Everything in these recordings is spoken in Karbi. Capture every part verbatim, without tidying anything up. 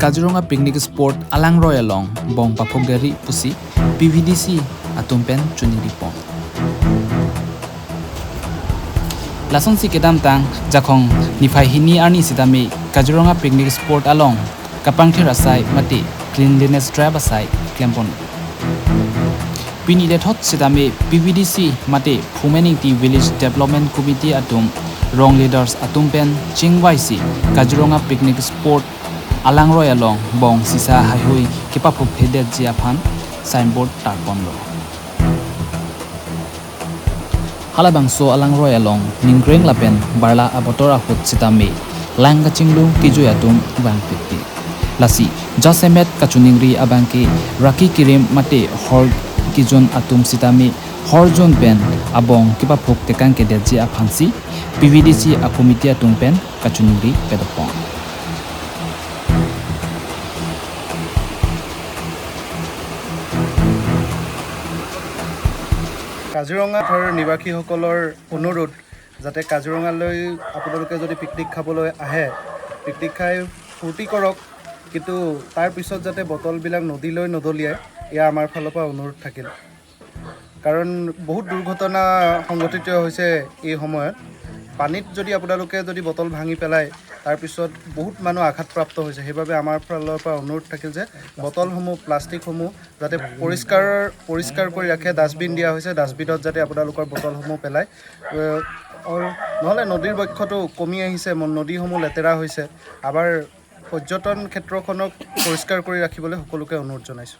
Kaziranga picnic spot alangroi along bong paphukdetri pusi P V D C atum pen choningri pon. Lasonsi kedamtang Jakhong niphai hini arni sitame Kaziranga picnic spot along kapangthir asai mate cleanliness drive asai klempon. Pini dethot sitame P V D C mate Phumeng Ingti Village Development Committee atum rong leaders atum pen chingvaisi Kaziranga picnic spot alangroi along bong sisa haihui kepaphukphedetji aphan signboard tarponlo. Halabangso alangroi along ningkreng lapen barla abotor ahut sitame lang kachinglung kejui atum vangpikpik. Lasi jasemet kachoningri abangke raki kirim mate hor kejun atum sitame horjun pen abong kepaphuk tekang kedetji aphansi P V D C a-committee atum pen kachoningri pedopon. কাজিৰঙাৰ নিবাসীসকলৰ অনুৰোধ যাতে কাজিৰঙালৈ আপোনালোকে যদি পিকনিক খাবলৈ আহে, পিকনিক খাই ফূৰ্তি কৰক, কিন্তু তাৰ পিছত যাতে বটলবিলাক নদীলৈ নদলিয়ায়, এয়া আমাৰ ফালৰ পৰা অনুৰোধ থাকিল। কাৰণ বহুত দুৰ্ঘটনা সংঘটিত হৈছে এই সময়ত। পানীত যদি আপোনালোকে যদি বটল ভাঙি পেলায়, তাৰপিছত বহুত মানুহ আঘাতপ্ৰাপ্ত হৈছে। সেইবাবে আমাৰ ফালৰ পৰা অনুৰোধ থাকিল যে বটলসমূহ, প্লাষ্টিকসমূহ যাতে পৰিষ্কাৰ, পৰিষ্কাৰ কৰি ৰাখে। ডাষ্টবিন দিয়া হৈছে, ডাষ্টবিনত যাতে আপোনালোকৰ বটলসমূহ পেলায়। এ, আৰু নহ'লে নদীৰ বক্ষটো কমি আহিছে, ম-, নদীসমূহ লেতেৰা হৈছে। আমাৰ পৰ্যটন ক্ষেত্ৰখনক পৰিষ্কাৰ কৰি ৰাখিবলৈ সকলোকে অনুৰোধ জনাইছোঁ।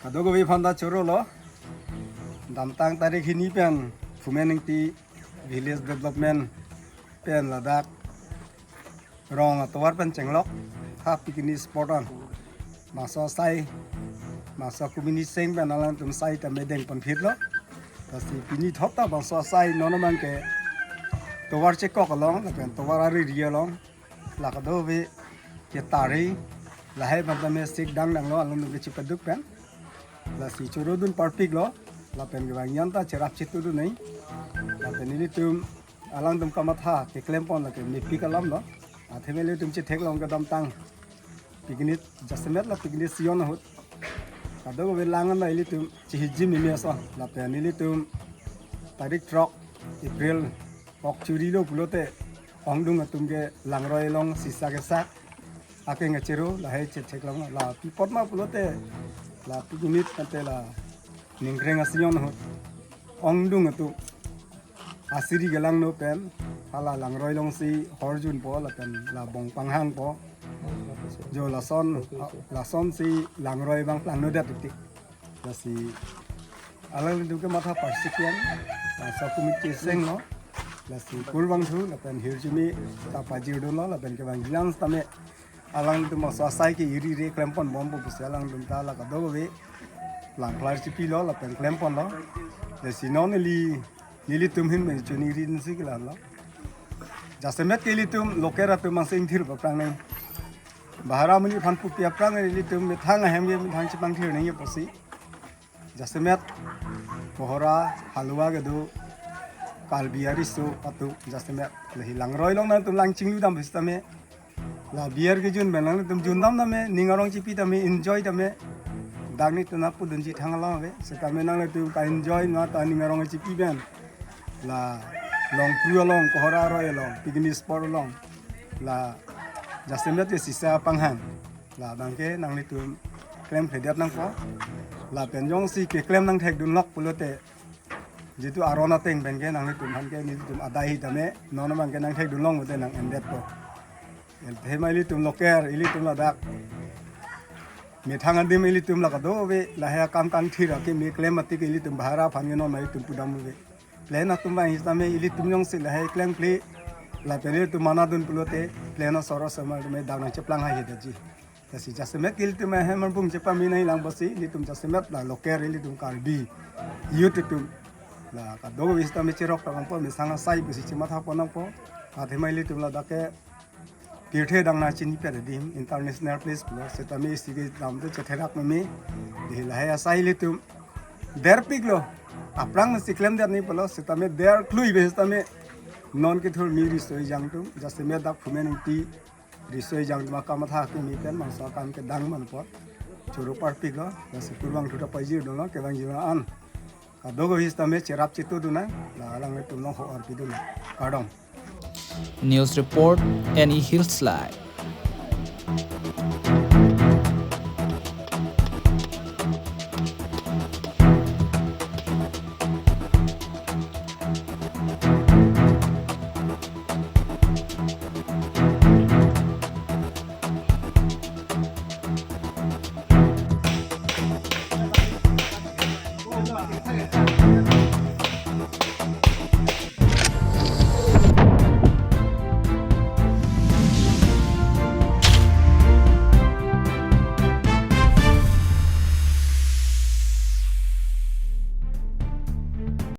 Kadokave aphan ta chorolo. Damtang tarik hini pen Phumeng Ingti Village Development pen ladak rong atovar pen chenglok ha picnic spot an. Bangso asai, bangso committee seng pen alangtum asai ta medeng ponphitlo. Lasi pini thot ta bangso asai non abangke tovar chekok along, lapen tovar ariri along, la kadokave ketari, lahai abang tame sik dangdanglo alangtum kechepaduk pen. Lasi chorodun parpiklo, lapen kevangji an ta cherap chetudun nai. Lapen nelitum alangtum kamatha keklempon lake mepik alamlo. Athema ilitum chetheklong kedamtang picnic, jasemet la picnic si-on ahut kadokave lang an la ilitum chihijim mimi ason. Lapen ilitum tarik throk April, ok churilo pulote ongdung atum ke langroi along sisa kesak akeng kachero lahai chetheklong. La pi apot ma pulote la picnic ante la ningkreng asi-on ahut ongdung atum asiri kelangno pen hala langroi alongsi horjunpo lapen la bong panghangpo. Jo lason, lasonsi langroi abang plangnodet titik. Lasi alangtum kematha parsikian, bangso committee senglo. Lasi kurvangthu lapen hirjume ta pajirdunlo lapen kevangji an tame alangtum bangso asai ke iri re klemponbompo pusi alangtum ta la kadokave langklar chipilo lapen klemponlo. Lasi non neli, nelitum ahin pen choningri dunsi kelanlo. Jasemet ke ilitum local atum mang sengthir aphrang nai. Bahar amonit aphan pupi aphrang nai ilitum methang ahem ke methang chepangthir nai pusi. Jasemet Kohora, Halua kedo, Karbi ariso atum jasemet lahi langroi along nangtum lang chingludam pusitame. La beer kejun pen nangtum jundam tame, ning arong chipi tame, enjoy tame. Dak nelitum nangpudunji thang alam ave. Setame nangtum ka-enjoy na ta ning arong chipi pen la Longpru along, Kohora aroi along, picnic spot along la jasemet ke sisa panghang. Labangke nanglitum klemphledet nangpo. Lapen jongsi keklem nangthekdunlok pulote, jitu aron ateng penke nanglitum aphan ke nelitum adai hi tame, non abangke nangthekdunlong pulote nang-endetpo. Athema ilitum local, ilitum ladak methang adim ilitum la kadokave lahai akam kangthir akeme klem atik ilitum bahar aphan ke non ilitum pudam ave. Plan atum abang sitame ilitum jongsi lahai klemphle lapen ilitum manadun pulote plan asor asomar tame dak nangcheplang haihedetji. Lasi jasemet ilitum ahem angbong chepame nanglang pusi ilitum jasemet la local ilitum Karbi youth atum la kadokave sitame cherok tangpo, mesang asai pusi chemathapon nangpo. Athema ilitum ladak ke pirthe dang nangchinipet adim, international place pulo, setame isi kedam te chetherak meme. Dei lahai asai ilitum derpiklo. Aphrang si klemdet nangji pulo, setame derklui ave setame non kethur mi riso-ejang atum, jasemet dak Phumeng Ingti Riso ejang ma kamatha kimi pen bangso akam kedang man apot choro parpiklo, lasi kurvangthu ta pajir dunlo, kevangji an kadokave sitame cherap chetudun nang, la alanglitum along ho arpidun nang. Kardom. News report, N E Hills Live.